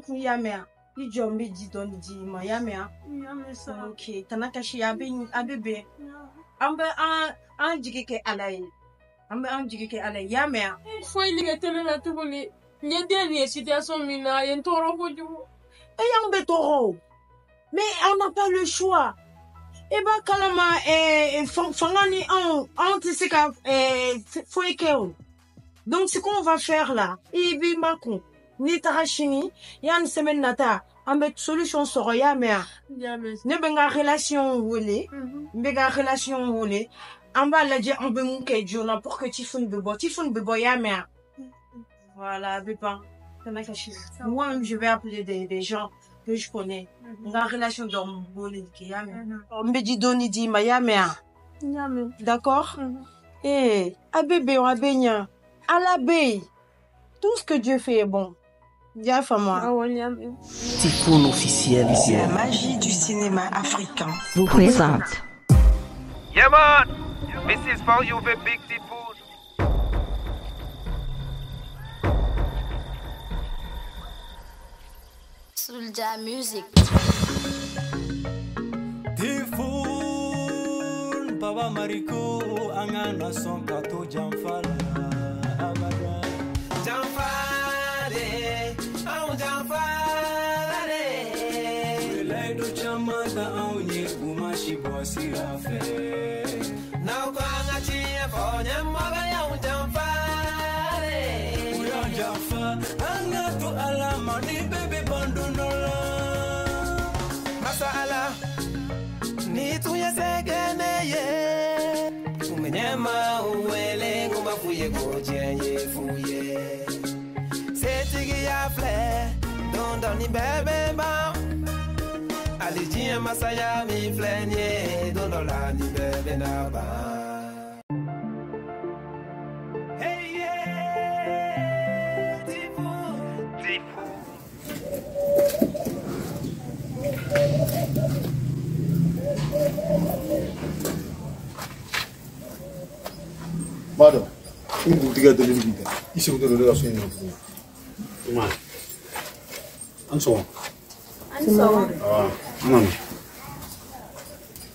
kun i y'a mɛn wa? I jɔ n bɛ ji dɔɔni di i ma, i y'a mɛn wa? N y'a mɛn sa. Ok, kana kasi, a bɛ bɛn. An bɛ an jigi kɛ Ala ye. An bɛ an jigi kɛ Ala ye, i y'a mɛn wa? Foyi nege tɛ ne la tuguni. N ye den nin ye situation min na, a ye n tɔɔrɔ kojugu. E y'anw bɛ tɔɔrɔ o. Mais on n'a pas le choix. E b'a kalama fanga ni anw tɛ se ka foyi kɛ o. Donc ce qu'on va faire là, i b'i makun. N'i taara sini, yanni semaine nata, an bɛ solution sɔrɔ, i y'a mɛn wa? N y'a mɛn. Ne bɛ n ka relation wele. N bɛ ka relation wele. An b'a lajɛ an bɛ mun kɛ joona pour que Tifuni bɛ bɔ. Tifuni bɛ bɔ, i y'a mɛn wa? Voilà, a bɛ ban. Kana kasi. Moi-même, je vais appeler des gens que je connais. N ka relation dɔ wele kɛ, i y'a mɛn? N bɛ ji dɔɔni d'i ma, i y'a mɛn wa? N y'a mɛn. D'accord? Eh, a bɛ bɛn, a bɛ ɲa. Ala bɛ yen. Tout ce que Dieu fait est bon. I y'a faamu wa? Awɔ, n y'a mɛn. Tifoun officiel. La magie du cinéma africain vous présente. Yeah man, this is for you, the big Tifoun. Soulja Music. Tifoun, Baba Mariko, an kana sɔn ka to janfa la abada. Janfa de, anw janfa la de. U ye layidu caman ta anw ye, u ma si bɔ sira fɛ. N'aw ko an ka tiɲɛ fɔ, ɲɛmɔgɔ y'anw janfa de. U y'an janfa, an ka to Ala ma ni bɛɛ bɛ ban don dɔ la. Masa Ala, ni tun ye se kɛ ne ye, kun bɛ ɲɛmaaw wele, kun b'a f'u ye ko diɲɛ ye fu ye. Setigiya filɛ, don dɔ ni bɛɛ bɛ ban. Hali diɲɛ masaya min filɛ nin ye, don dɔ la ni bɛɛ bɛ na ban. Hey yeah, Tifoun. Tifoun. B'a dɔn ni dugutigi ka delili b'i kan, i segin tɔ ne ka so in kɔnɔ tuguni. I m'a ye. An sɔgɔma. An sɔgɔma. Awɔ, an nana.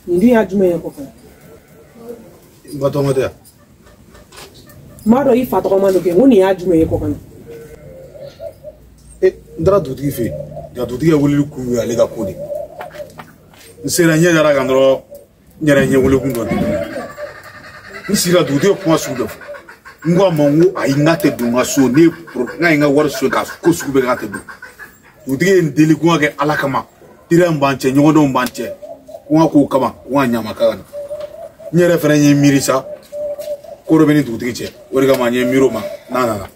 Nin dun y'a jumɛn ye kɔfɛ? N ba tɔgɔma tɛ yan. N b'a dɔn i fa tɔgɔma don kɛ, n ko nin y'a jumɛn ye kɔfɛ? E, n taara dugutigi fɛ yen. Nka dugutigi ka weleli kun ye ale ka ko de. N sera n ɲɛ dara kan dɔrɔn, n yɛrɛ ɲɛ wele kun dɔ di. N sira dugutigi ye kuma sugu bɛɛ fɔ. N ko a ma n ko ayi, n k'a tɛ don n ka so, ne ye n k'a ye n ka wari sonya ka ko sugu bɛɛ k'a tɛ don. Dugutigi ye n deli ko n ka kɛ Ala kama. Teriya min b'an cɛ, ɲɔgɔndɔn b'an cɛ. Ko n ka k'o kama, ko n ka ɲa ma k'a ka na. N yɛrɛ fana ye n miiri sa, ko dɔ bɛ ni dugutigi cɛ. O de kama n ye miiri o ma n'a nana.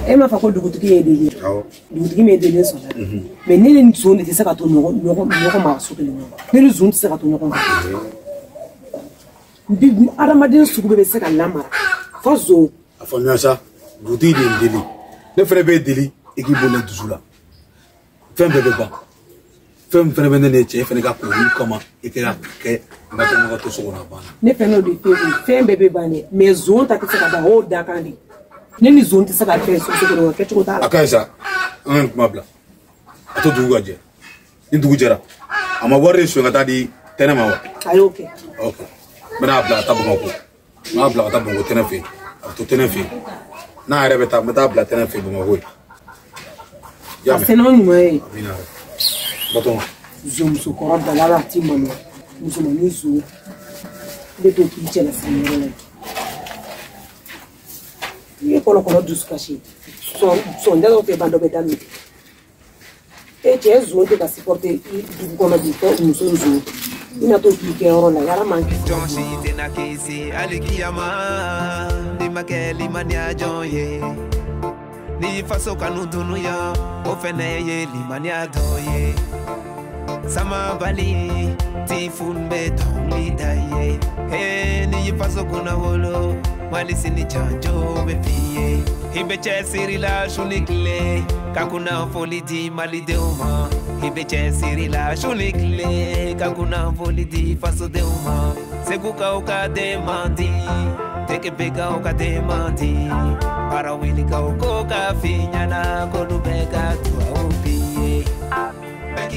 E m'a fɔ ko dugutigi ye deli ye? Awɔ. Dugutigi min ye deli sɔrɔ. Mais ne ni zon de tɛ se ka to ɲɔgɔn ma so kelen kɔnɔ. Ne ni zon tɛ se ka to ɲɔgɔn ma. Bi adamaden sugu bɛɛ bɛ se ka lamara fo zon. A faamuya sa, dugutigi de ye n deli. Ne fana b'e deli i k'i bolo dusu la. Fɛn bɛɛ bɛ ban. Fɛn min fana bɛ ne n'e cɛ, e fana ka k'olu kama i ka kɛ n ka to ka to so kɔnɔ a banna. Ne fɛn n'o de f'e ye, fɛn bɛɛ bɛ ban dɛ, mais zon ta tɛ se ka ban, o y'o dakan de. Ne ni zon tɛ se ka fɛn so kɔnɔ, kɛcogo t'a la. A ka ɲi sa, an ka nin kuma bila. A to dugu ka jɛ. Ni dugu jɛra, a ma wari de sonya ka taa di tɛnɛ ma wa? A y'o kɛ. Ok. N bɛna bila ka taa Bamakɔ. N b'a bila ka taa Bamakɔ tɛnɛ fɛ yen. A bɛ to tɛnɛ fɛ yen. N'a yɛrɛ bɛ taa, n bɛ taa bila tɛnɛ fɛ yen Bamakɔ yen. I y'a A mɛn? sɛnɛ o ɲuman ye. Amina yarabi. Batɔgɔma. Zonmuso kɔrɔ dala la a ti maloya. Musomanin zon. I bɛ to k'i cɛlasigiyɔrɔ la yen. I ye kɔlɔkɔlɔ dusukasi. Sɔnja dɔw tɛ ban, dɔ bɛ daminɛ. E cɛ zon tɛ ka supporter i dugu kɔnɔ bi fɔ muso zon. I na to k'i kɛ yɔrɔ la, yala man kisi. Jɔn si tɛna kisi hali kiyama, n'i ma kɛ limaniya jɔn ye. N'i faso kanu dunuya, o fɛnɛ ye limaniya dɔ ye. Samabali, Tifoun bɛ dɔnkili da ye. Hey, n'i y'i faso kunna wolo, Mali sini janjo bɛ f'i ye. I bɛ cɛsiri la su ni tile, ka kunnafoni di malidenw ma. I bɛ cɛsiri la su ni tile, ka kunnafoni di fasodenw ma. Segukaw ka den man di, Tekebekaw ka den man di, Barawelikaw ko ka f'i ɲɛna k'olu bɛɛ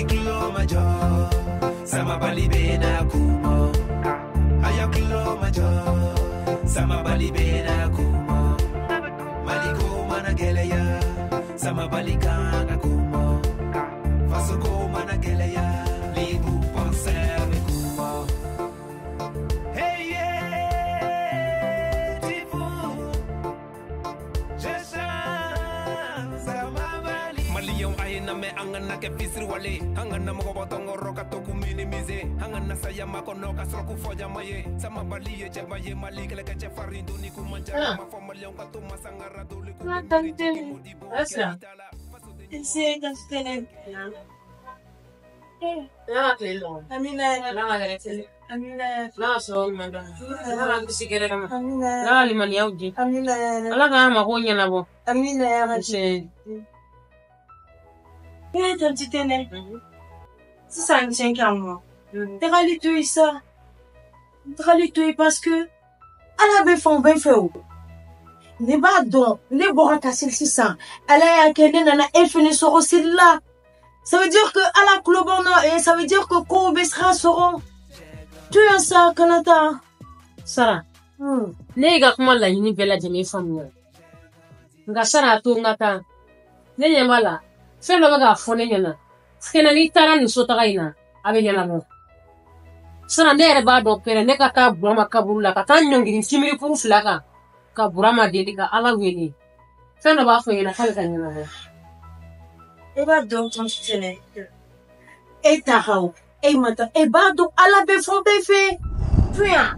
Ayi kulo majɔ, samabali bɛ na kuma. Aya kulo majɔ, samabali bɛ na kuma. Maliko mana gɛlɛya, samabali kan ka kuma. Fasoko mana gɛlɛya, libu penseur bɛ kuma. Hey yeah, Tifou, je chante samabali. Maliyɛnw a ye na mɛn an ka na kɛ fisiri wale, an ka na mɔgɔ bɔ tɔnkɔrɔ ka to k'u minimiser, an ka na saya makɔnɔ ka sɔrɔ k'u fɔ jama ye. Samabali ye cɛba ye, Mali kɛlɛkɛcɛ farin donni k'u man ca, ma fɔ maliyɛnw ka to masangara doli k'u Asa. Nse, Tante Tɛnɛ. Ala ka tile nɔgɔya. Amina. Ala ka hɛrɛ tile. Amina. Ala ka sababu ɲuman d'an ma. Ala k'an kisi kɛnɛ kama. Amina. Ala ka limaniyaw di. Amina. Ala k'an mako ɲɛnabɔ. Amina ya Rabbi. Nse. Eh, Tante Tɛnɛ. Sisan tiɲɛ kɛ ma. Tagali to yen sa. Tagali to yen parce que Ala bɛ fan bɛɛ fɛ o. Ne b'a dɔn ne bɔra ka seli sisan. Ala y'a kɛ ne nana e fɛnɛ sɔrɔ seli la. Ça veut dire que Ala tulo b'an na et ça veut dire que kow bɛ sira sɔrɔ. To yan sa kana taa. Sara. Ne y'i ka kuma laɲini bɛɛ lajɛlen faamuya. Nka Sara a to n ka taa. Ne ɲɛ b'a la fɛn dɔ bɛ k'a fɔ ne ɲɛna. Kɛnɛ n'i taara nin sotaga in na a bɛ ɲɛnabɔ. Sara ne yɛrɛ b'a dɔn pɛrɛ ne ka taa Burama kaburu la ka taa ɲɔngiri simiri 2 kan ka Burama deli ka Ala wele. Fɛn dɔ b'a fɔ n ɲɛna k'a bɛ ka ɲɛnabɔ. E b'a dɔn Tante Tɛnɛ. E taara o, e ma taa, e b'a dɔn Ala bɛ fan bɛɛ fɛ. To yan.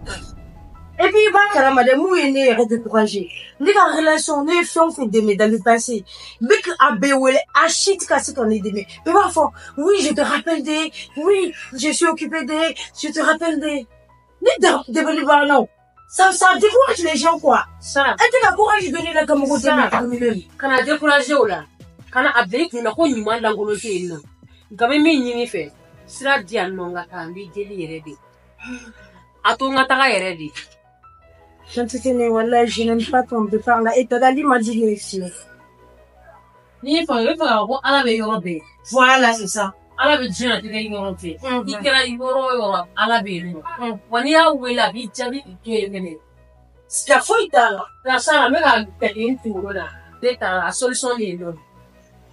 Et puis i b'a kalama dɛ mun ye ne yɛrɛ découragé. Ne ka relation ne ye fɛn o fɛn dɛmɛ dans le passé. N bɛ a bɛɛ wele a si tɛ ka se ka ne dɛmɛ. Bɛɛ b'a fɔ oui je te rappelle de, oui je suis occupée de, je te rappelle de. Ne dabali banna o. Ça décourage les gens quoi. Sara. E tɛ ka courage donner la ka mɔgɔ dɛmɛ. Kana découragé o la. Kana a bila i kun na ko ɲuman lankolon tɛ yen nɔ. Nka n bɛ min ɲini i fɛ, sira di yan nɔ n ka taa n b'i deli yɛrɛ de. A to n ka taga yɛrɛ de. Tante Tɛnɛ, wallahi, je n'aime pas ton départ là. Et Tadali m'a dit réussir. N'i ye faamu, i bɛ fɛ k'a fɔ ko Ala bɛ yɔrɔ bɛɛ. Voilà, c'est ça. Ala bɛ diɲɛlatigɛ yɔrɔ bɛɛ. I kɛra yɔrɔ o yɔrɔ, Ala bɛ yen nɔ. Wa n'i y'a wele a b'i jaabi k'i to yen fɛnɛ. Siga foyi t'a la. Nka Sara n bɛ ka tɛgɛ n kunkolo la. Ne taara a solution de ye nɔ.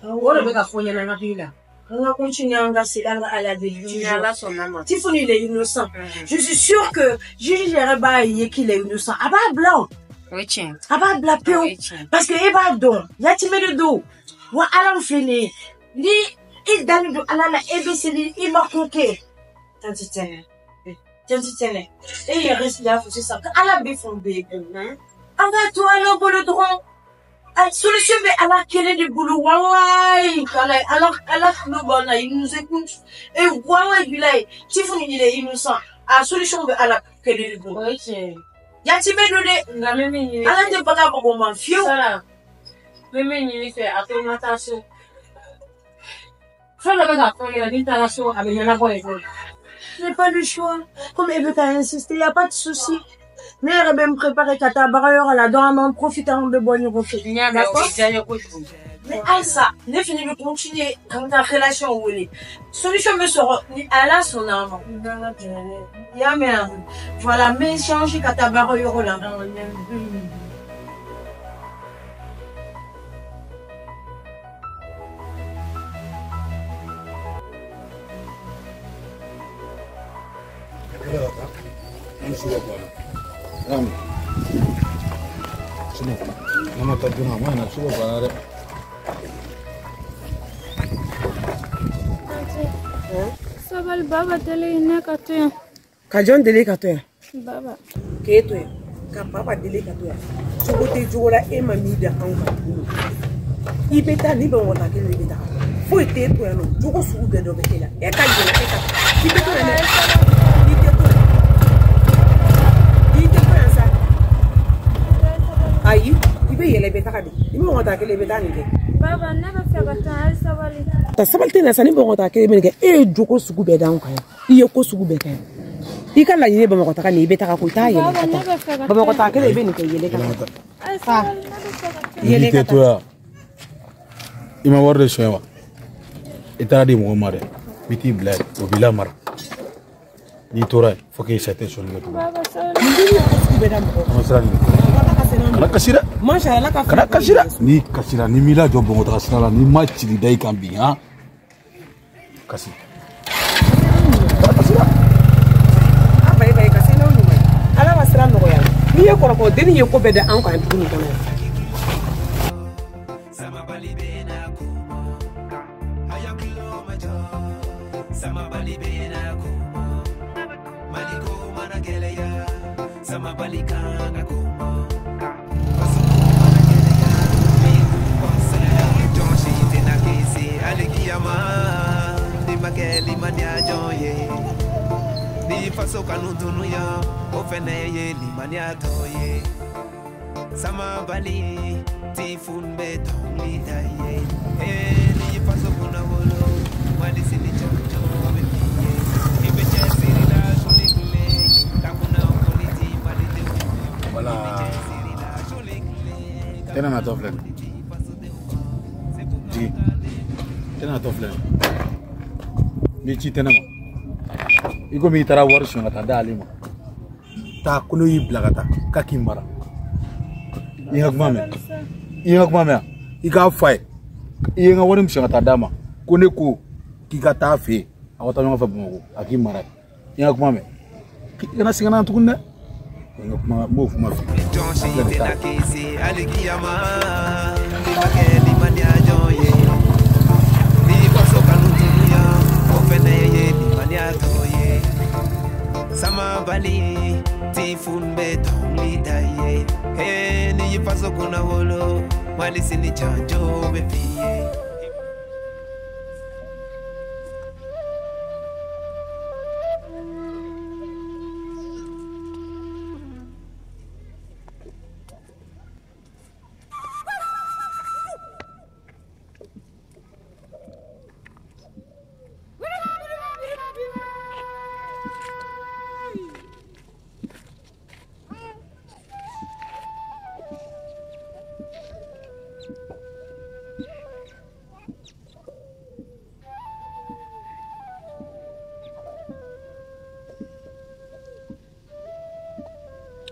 O de bɛ ka fɔ n ɲɛna n hakili la. On va continuer an ka segin an ka Ala deli Ni Ala sɔnna ma. Tiffany, il est innocent. Je suis sûre que juge yɛrɛ b'a ye qu'il est innocent. A b'a bila o. O ye tiɲɛ. A b'a bila pewu. O ye tiɲɛ. Parce que e b'a dɔn yatimɛ de don. Wa Ala filɛ nin ye. Ni i dalen don Ala la e bɛ seli i ma ko kɛ. Tante Tɛnɛ. Tante Tɛnɛ. E yɛrɛ y'a fɔ sisan ko Ala bɛ fɛn bɛɛ ye. An k'a to Ala bolo dɔrɔn. A solution bɛ Ala kelen de bolo wallahi Ala Ala Ala tulo b'an na il nous écoute et wallahi bilahi Tiffany il est innocent a solution bɛ Ala kelen de bolo. O ye tiɲɛ ye. Yatimɛ don dɛ. Nka n bɛ min ɲini. Ala tɛ baga mɔgɔ ma fiyewu. Sara n bɛ min ɲini fɛ a to n ka taa so. Fɛn dɔ bɛ k'a fɔ n ɲɛna ni n taara so a bɛ ɲɛnabɔ yen fɔlɔ. Je n'ai pas le choix. Comme elle veut insister, il n'y a pas de souci. Ne yɛrɛ bɛ me préparer ka taa baarayɔrɔ la donc an b'en profiter an bɛ bɔ ɲɔgɔn fɛ. N y'a mɛn o bɛ diya n ye kojugu. Mais halisa ne fana bɛ continuer ka n ka relation wele. Solution bɛ sɔrɔ ni Ala sɔnna a ma. I y'a mɛn wa? Voilà n bɛ changer ka taa baarayɔrɔ la. Ne ma taa joona a ma ɲina sugu banna dɛ. Sabali baba deli ne ka to yan. Ka jɔn deli ka to yan? Baba. K'e to yan. Ka baba deli ka to yan. Cogo tɛ cogo la e ma min da anw kan tuguni. I bɛ taa ni Bamakɔ taa kelen de bɛ taa. Foyi t'e to yan nɔ. Jogo sugu bɛɛ dɔ bɛ e la. E ka yɛlɛ e ka taa. I bɛ to yan dɛ. I tɛ to yan. I tɛ to yan sa. Ayi, i bɛ yɛlɛ i bɛ taga de. I bɛ Bamakɔ taa kelen i bɛ taa nin kɛ. Baba ne bɛ fɛ ka taa hali sabali. Ta sabali tɛ na sa ni Bamakɔ taa kelen bɛ nin kɛ. E ye jogo sugu bɛɛ d'anw kan yan. I ye ko sugu bɛɛ kɛ yan. I ka laɲini ye Bamakɔ taga nin ye i bɛ taga ko i t'a yɛlɛ ka taa. Bamakɔ taa kelen i bɛ nin kɛ yɛlɛ ka taa. N'i tɛ to yan i ma wari de sonyɛ wa? I taara di mɔgɔ ma dɛ. N bɛ t'i bila yen, o b'i lamara. N'i tora yen, fo k'i sa i tɛ sɔnni kɛ tuguni. An ka sira ɲini. Kana kasi dɛ. Kana kasi dɛ. N'i kasira, n'i m'i lajɔ Bamakɔ taga sira la, n'i ma cili da i kan bi, han. Kasi. Kana kasi dɛ. A ba ye kasi n'aw ɲuman ye. Ala ka sira nɔgɔya. N'i ye kɔrɔkɔ denni ye ko bɛɛ da an kan dugu nin kɔnɔ yan. Samabali tifun be dɔnkili da ye ni y'i faso kunna wolo Mali sini jɔnjɔ bɛ f'i ye i bɛ cɛsiri la su ni tile ka kunnafoni di malidenw Voilà. Tɛnɛ natɔ filɛ nin ye. Jigin. Tɛnɛ natɔ filɛ nin ye. N'i ci tɛnɛ ma, i komi i taara wari suɲɛ ka taa d'ale ma. Taa ko n'o y'i bila ka taa k'a k'i mara. I ka kuma mɛn, i ka kuma mɛn, i k'a f'a ye i ye n ka wari min suɲɛ ka taa d'a ma, ko ne ko k'i ka taa fɛ yen, aw ka taa ɲɔgɔn fɛ Bamakɔ, a k'i mara. I ka kuma mɛn, i kana segin ka na tuguni dɛ. N ka kuma, n b'o kuma f'i ye. Jɔn si tɛna kisi hali kiyama n'i ma kɛ limaniya jɔn ye n'i faso kanu dunuya o fɛnɛ ye limaniya tɔ ye Samabali tifun bɛ dɔnkili da ye ni y'i faso kunna wolo Mali sini janjo bɛ f'i ye.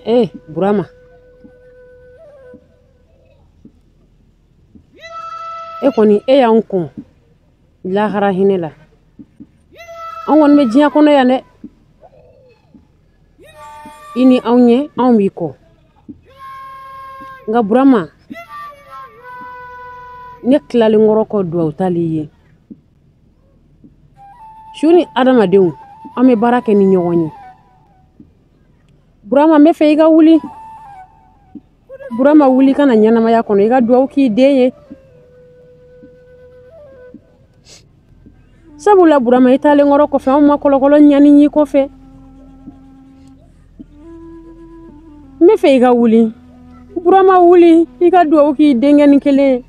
Eh, Burama. E kɔni e y'an kun lahara hinɛ la. An kɔni bɛ diɲɛ kɔnɔ yan dɛ. I ni anw ɲɛ, anw b'i kɔ. Nka Burama, ne tilalen kɔrɔ kɔ duwawu tali ye. Su ni adamadenw, an bɛ baara kɛ ni ɲɔgɔn ye. Burama, n bɛ fɛ i ka wuli. Burama, wuli ka na ɲɛnamaya kɔnɔ, i ka duwawu k'i den ye. Sabula Burama, i taalen kɔrɔ kɔfɛ, anw ma kɔlɔkɔlɔ ɲani y'i kɔfɛ. N bɛ fɛ i ka wuli. Burama, wuli, i ka duwawu k'i denkɛ ni kelen ye.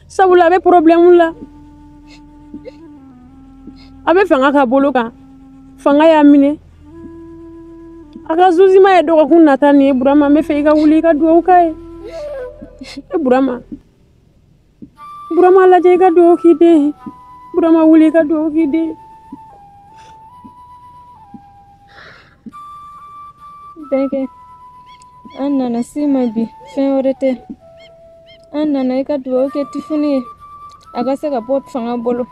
Sabula a bɛ problème la. A bɛ fanga ka bolo kan. Fanga y'a minɛ. A ka zuzima ye dɔgɔkun nata nin ye. Burama, n bɛ fɛ i ka wuli i ka duwawu k'a ye. E Burama, Burama lajɛ i ka duwawu k'i den ye. Burama, wuli i ka duwawu k'i den ye. Bɛnkɛ, an nana s'i ma bi, fɛn wɛrɛ tɛ. An nana i ka duwawu kɛ Tifuni ye, a ka se ka bɔ fanga bolo.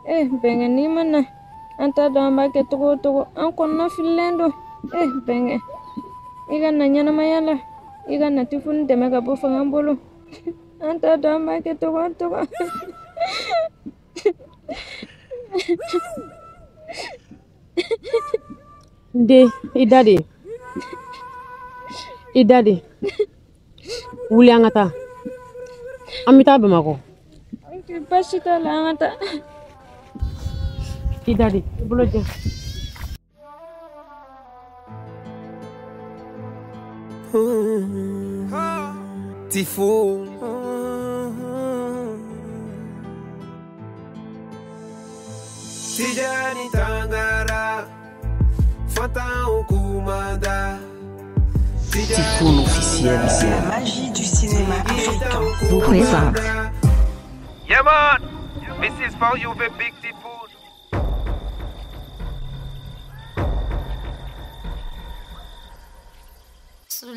Bɛnkɛ, n'i ma na, an t'a dɔn an b'a kɛ togo o togo, an kɔnɔna fililen don. Bɛnkɛ, i ka na ɲɛnamaya la, i ka na Tifuni dɛmɛ ka bɔ fanga bolo. An t'a dɔn an b'a kɛ togo o togo. N den, i da de. I da de. Wuli an ka taa. An bɛ taa Bamakɔ. Baasi t'a la, an ka taa. I da de, i bolo jɛ. Tifo. Tijani Tangara, Fanta Okumada. Tifoun officiel. La magie du cinéma africain vous présente. Yeah man, this is for you, the big Tifoun.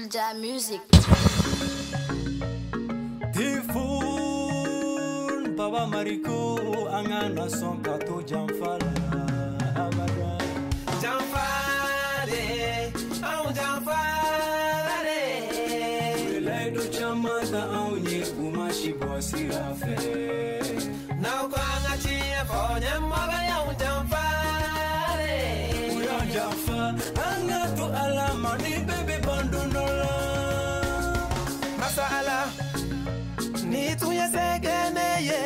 Julja Music. Tifun Baba Mariko an ka na sɔn ka to janfa la abada. Janfa de, anw janfa la de. U ye layidu caman ta anw ye u ma si bɔ sira fɛ. N'aw ko an ka tiɲɛ fɔ ɲɛmɔgɔ y'anw janfa de. U y'an janfa an ka to Ala ma ni bɛɛ bɛ ban don dɔ la. Masa Ala, ni tun ye se kɛ ne ye,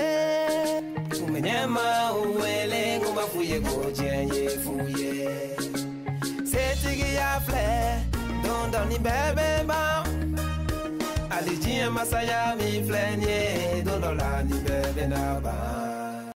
tun bɛ ɲɛmaaw wele n ko b'a f'u ye ko diɲɛ ye fu ye. Setigiya filɛ, don dɔ nin bɛɛ bɛ ban. Hali diɲɛ masaya min filɛ nin ye, don dɔ la nin bɛɛ bɛna ban.